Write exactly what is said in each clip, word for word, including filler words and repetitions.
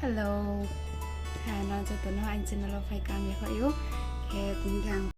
Hello. Nrao joto no aini channel wo phai kaham ye khaoh ou. Khe tini khe ang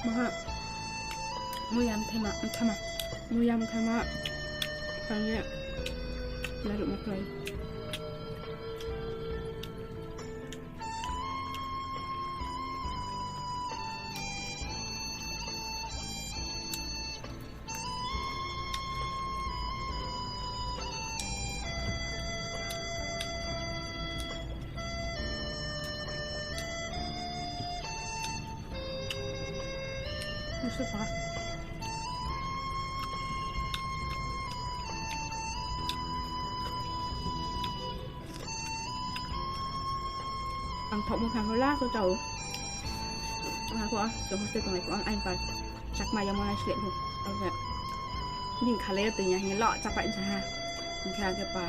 Maha. Muya mthama, mthama. Muya mthama. Kanye. Laruh ma khlai. Musuh pa. Ang thok mung khang la so chao. Ang ko so hostel tonglai ko ang ain par. Chakma yamo nai sleh bu. Ang khe. Bini khalai yo tui ya hing lo chapai sa ha. Ang khe ang khe pa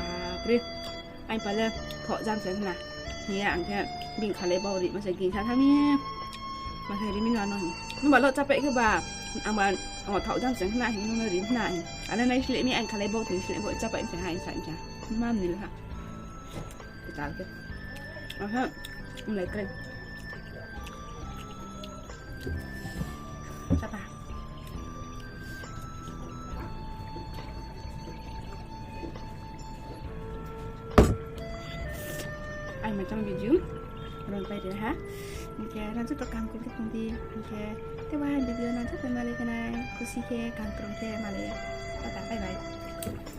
pri. Ain pa le thok jam se na. Hing ya ang khe bini khalai bo ri ma se ging sa thami. Ma se ri mi no no. Nu ba lo chapai khe ba. Ang ba ang thok jam se na hing no ri na hing. Ang nai sleh mi ang khalai bo tui sleh bo chapai se ha sa ja. Mam ni le ha. Tal ke. Aha. Mulai keren. Sapa? Ai, macam video. Ron pai deh ha. Hingkhe, nang joto kaham khe tong di. Hingkhe, tei bahai video nang joto malai khe nai. Khusi khe, kaham krung khe malai. Tata, bye bye.